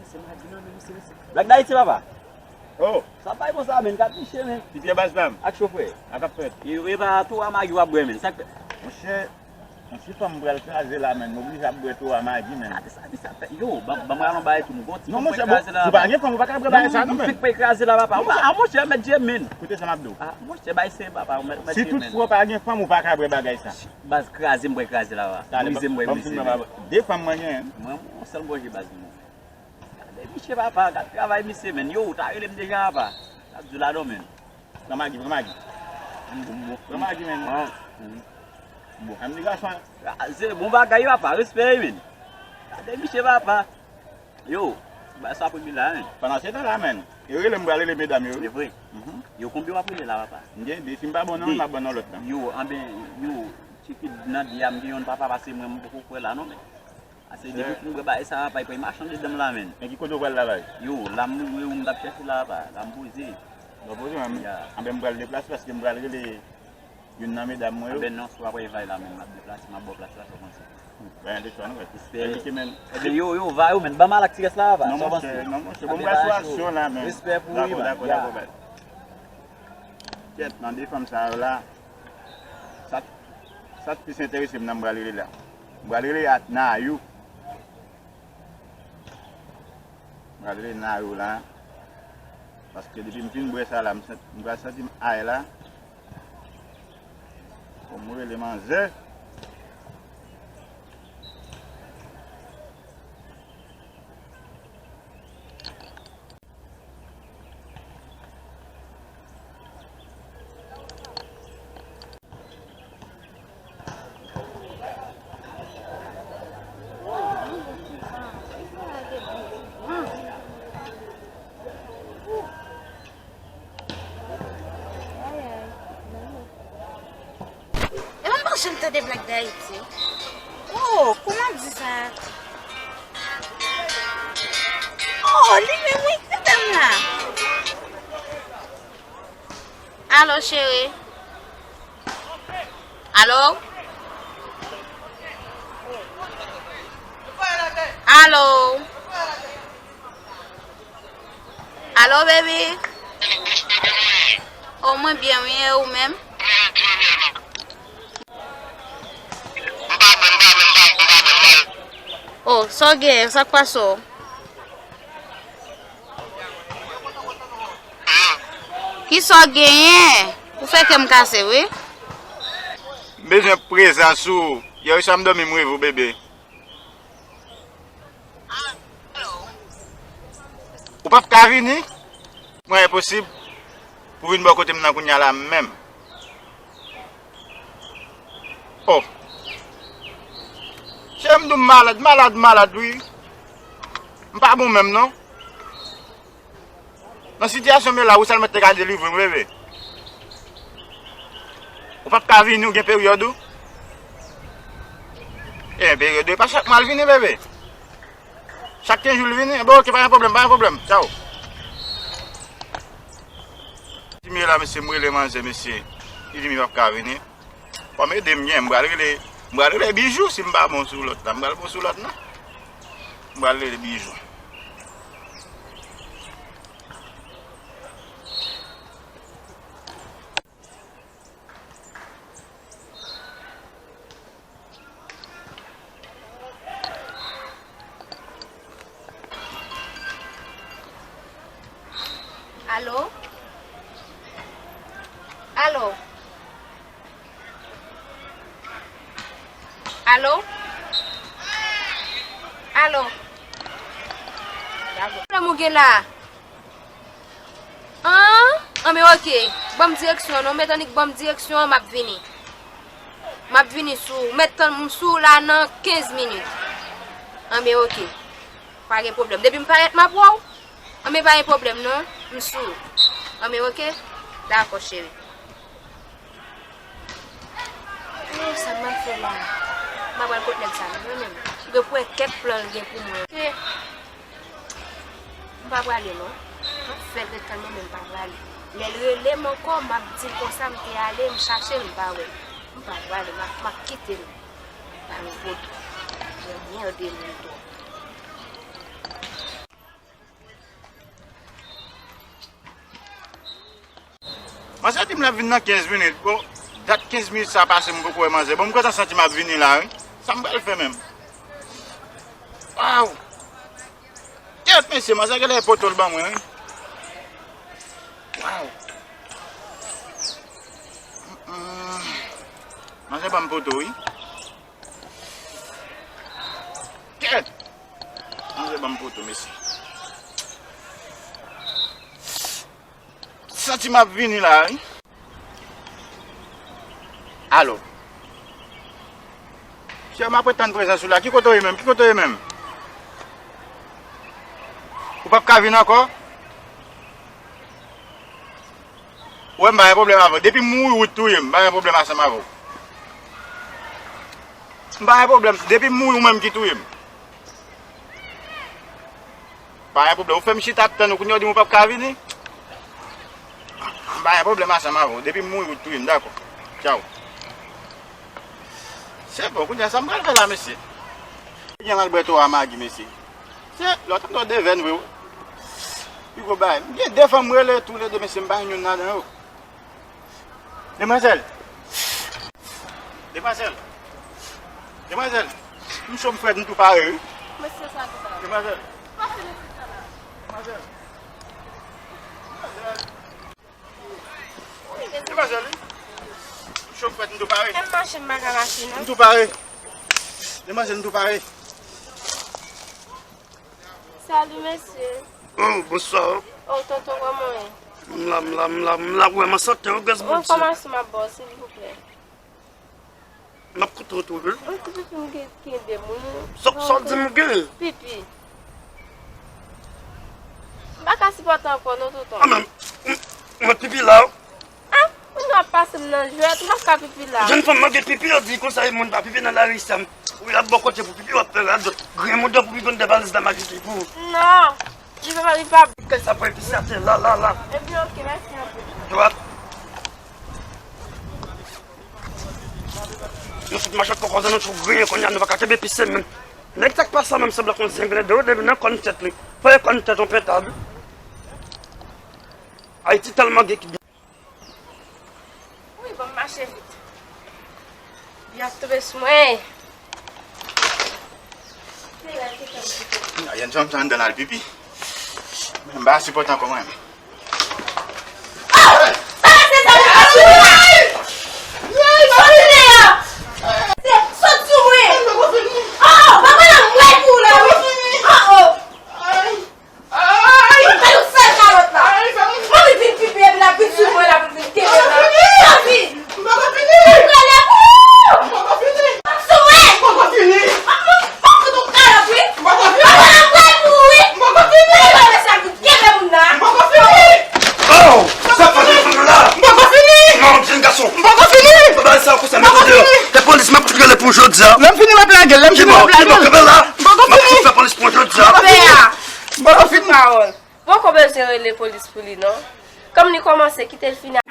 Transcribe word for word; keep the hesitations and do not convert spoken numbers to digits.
Se magi nan men misye, mesye. Black D'Haiti, papa. Oh. Sa bay konsa, men, gad miche, men. Ti Pyè baz pa m. Ak chofè. Ak ap fèt. E, e pa tou a magi w ap bwè, men. Sa k fè? Monchè, yon ti fanm m pral kraze la, men. M oblije ap bwè tou a magi, men. Gade sa, di sa fè. Yo, ban, ban m rale yon bagay tou, nou gon ti fanm pral kraze la. Non, monchè, bon, ou pa gen fanm, ou pa ka bwè bagay sa, non, men. Ou fèk pral kraze la, papa. Ou pa, a, monchè, mèt je, men. Koute sa m ap di w. A, monchè, bay se, papa, ou mèt, mèt je, men. Si tout fwa w pa gen fanm, ou pa ka bwè bagay sa. Baz, kraze m pral kraze la, papa. Brize m pral brize, men. De fanm mwen genyen. Mwen, yon sèl gòje, baz, mwen. Gade misye, papa, gad travay misye, men. Yo, ou ta rele m deja, papa. T ap di w ladan, men. Pran magi, pran magi. Bon, bon. Pran magi, men. Bon. Ann di gason an. Se bon bagay, papa. Respè, men. Gade misye, papa. Yo, ba sa pou li la, men. Pandan se tan la, men. Yo rele m, m pral rele medam yo. Se vre. Yo, konbyen w ap rele la, papa? M gen de, si m pa bon nan, m ap bon nan lòt la. Yo, anben, yo, tcheke nan de a, m gen youn, papa, pase mwen, m poko kwè la, non, men. Ase depi pou m bwè bagay sa, papa, e pran machann dedan m la, men. Men ki kote w pral la, bay? Yo, la m loure ou m t ap chèche la, papa. La m poze. Bon, poze, men. Anben, m pral deplase paske m pral rele youn nan medam mwen yo. Anben, non, si w ap revay la, men, m ap deplase, m ap ba w plas la, sa w panse? Bay an de swa, non, bay. Respè. Envite, men. Enben, yo, yo, va yo, men. Ban m al ak ti rès la, papa. Non, monchè, non, monchè. Bon, m pral sou asyon la, men. Respè pou ou, dakò, dakò, dakò, bay. Kyèt, nan de fanm sa yo la. Sa, sa k plis enterese m nan m pral rele la. M pral rele a Nayou. M pral rele Nayou la. Paske depi m fin bwè sa la, m santi, m pral santi m ay la. Fò m rele manzè. E mwen pa janm tande Black D'Haiti. Oh, kouman di sa? Oh, li menm wi, ki dam la? Alo, cheri. Alo? Alo? Alo, baby? Oh, mwen byen, wi, e ou menm? Oh, sa w genyen? Sa k pase w? Kisa w genyen? Ou fè kè m kase, wi. M bezwen prezans ou. Yè swa m dòmi, m reve w, bebe. Ou p ap ka vini? Mwen, enposib pou vin bò kote m nan kounye a la menm. Oh. Cheri m di w m malad, malad, malad, wi. M pa bon menm, non. Nan sitiyasyon m ye la, ou sèlman te ka delivre m, bebe. Ou p ap ka vini, ou gen peryòd ou? E peryòd ou, e pa chak mwa l vini, bebe. Chak kenz jou l vini, enben oke, pa gen pwoblèm, pa gen pwoblèm. Tchaw. Ti m ye la, mesye, m rele manzè, mesye. Li di m li p ap ka vini. Fò m ede m, m pral rele, m pral rele Bijou, si m pa bon sou lòt la, m pral bon sou lòt la. M pral rele Bijou. Alo? Alo? Alo? Alo? Ki pwoblèm ou gen la? An? Anben, oke. Ban m direksyon an non. Mèt annik ban m direksyon an, m ap vini. M ap vini sou ou. Mèt tann m sou ou la nan kenz minit. Anben, oke. Pa gen pwoblèm. Depi m parèt, m ap wè w. Anben, pa gen pwoblèm non. M sou ou. Anben, oke. Dakò, cheri. Oh, sa m ap fè la? M pa pral kot nèg sa non, mwen menm. Li dwe pou wè kèk plan l gen pou mwen. Ke m pa prale non. M ap fè l ret tann mwen, men m pa prale. Lè l rele m ankò, m ap di l konsa m te ale, m chache l, m pa wè l. M pa prale, m ap, m ap kite l. Pa gen pwoblèm. Mwen mède moun twòp. Manzè di m l ap vin nan kenz minit. Bon, dat kenz minit sa pase, m poko wè manzè. Bon, m kontan santi m ap vini la, wi. Sa m pral fè menm? Waw! Kèt, mesye, manzè genlè poto l ban mwen, wi. Waw! Mm, mm. Manzè ban m poto, wi. Kèt! Manzè ban m poto, mesye. Santi m ap vini la, wi. Alo. Chè, m ap ret tann prezans ou la. Ki kote w ye menm? Ki kote w ye menm? Ou p ap ka vin ankò? Ou wè, m pa gen pwoblèm avè w. Depi m mouri, ou t touye m. M pa gen pwoblèm ansanm avè w. M pa gen pwoblèm. Depi m mouri, ou menm ki touye m. Pa gen pwoblèm. Ou fè m chita ap tann ou, kounye a w di m ou p ap ka vini? M pa gen pwoblèm ansanm avè w. Depi m mouri, ou t touye m, dakò. Tchaw. Se bon, kounye a sa m pral fè la, mesye? Gen mal bwè twa magi, mesye. Se, lè w tande w devèn vre, wi. Pi gwo bagay. M gen de fanm m rele toulede, mesye, m pa jwenn youn ladan yo. Demwazèl! Demwazèl! Demwazèl! M cho m frèt, m tou pare, wi. Mesye sa tou pare. Demwazèl! Pase mesye sa la. Demwazèl! Demwazèl! Wi, mesye. Demwazèl, wi. M cho m frèt, m tou pare. Kèl machin m pa ka mache, non? M tou pare. Demwazèl, m tou pare. Salut, mesye. Oh, bonswa. Oh, tonton, kòman w ye? M la, m la, m la, m la, wè, m an sante, w grès Bondye. Yon enfòmasyon m ap ba w, silvouplè. M ap koute w tou, wi. Yon ti pipi m gen, kenbe m, wi. Sa, sa w di m ou gen? Pipi. M pa ka sipòte ankò, non, tonton. Ah, men, m, m, mwen pipi la. Ah, moun yo ap pase m nan jwèt, m ap ka pipi la. Jèn fanm, mwen gen pipi, yo di konsa, e moun pa pipi nan lari sa. Ou y ap bò kote pou pipi, w ap fè radòt. Grenn mouda pou pipi, yon de valiz la, m a pipi pou ou. Non, li pa, li pa. Kay sa pou epi sa te la, la, la. Ebyen, oke, mèsi anpil. Dwat. Nou fout mache kòkòzè, nou tou griyen kounye a, nou pa ka kenbe pise menm. Nèg sa k pase a menm sanble ak yon zenglen de yo, depi nan kòn tèt li. Fò e kòn tèt yon pentab. Ayiti tèlman gen ki Wi, ban m mache vit. Y ap tonbe sou mwen. Ayen, fanm sa anndan al pipi. Men m pa sipòte ankò mwen. Oh! Sa se sa m ap di la! Soti deyò! Se sot sou mwen! Oh! Papa la mwen pou ou la wi! Oh oh! Ay! Mwen fè yon sèl kalòt la. Mwen vin pipi epi l ap vin sou mwen, l ap vin kenbe m la. Santi! Mwen prale pou ou! Sou mwen! Mwen fout ou kalòt wi! Mwen prale pou ou wi! Mwen prale sa vin kenbe moun nan. Oh! Sa pa vin fanm nan la! Non, jèn gason! Bagay sa konsa, mete deyò. Fè polis, m ap rele pou jodi a. Lè m fini, m ap lage l. Lè m fini, m ap lage l. Kenbe la. M ap fè polis pou jodi a. Pè a. Bon, fin pawòl. Poko bezwen rele polis pou li non. Kòm li kòmanse, kite l fini.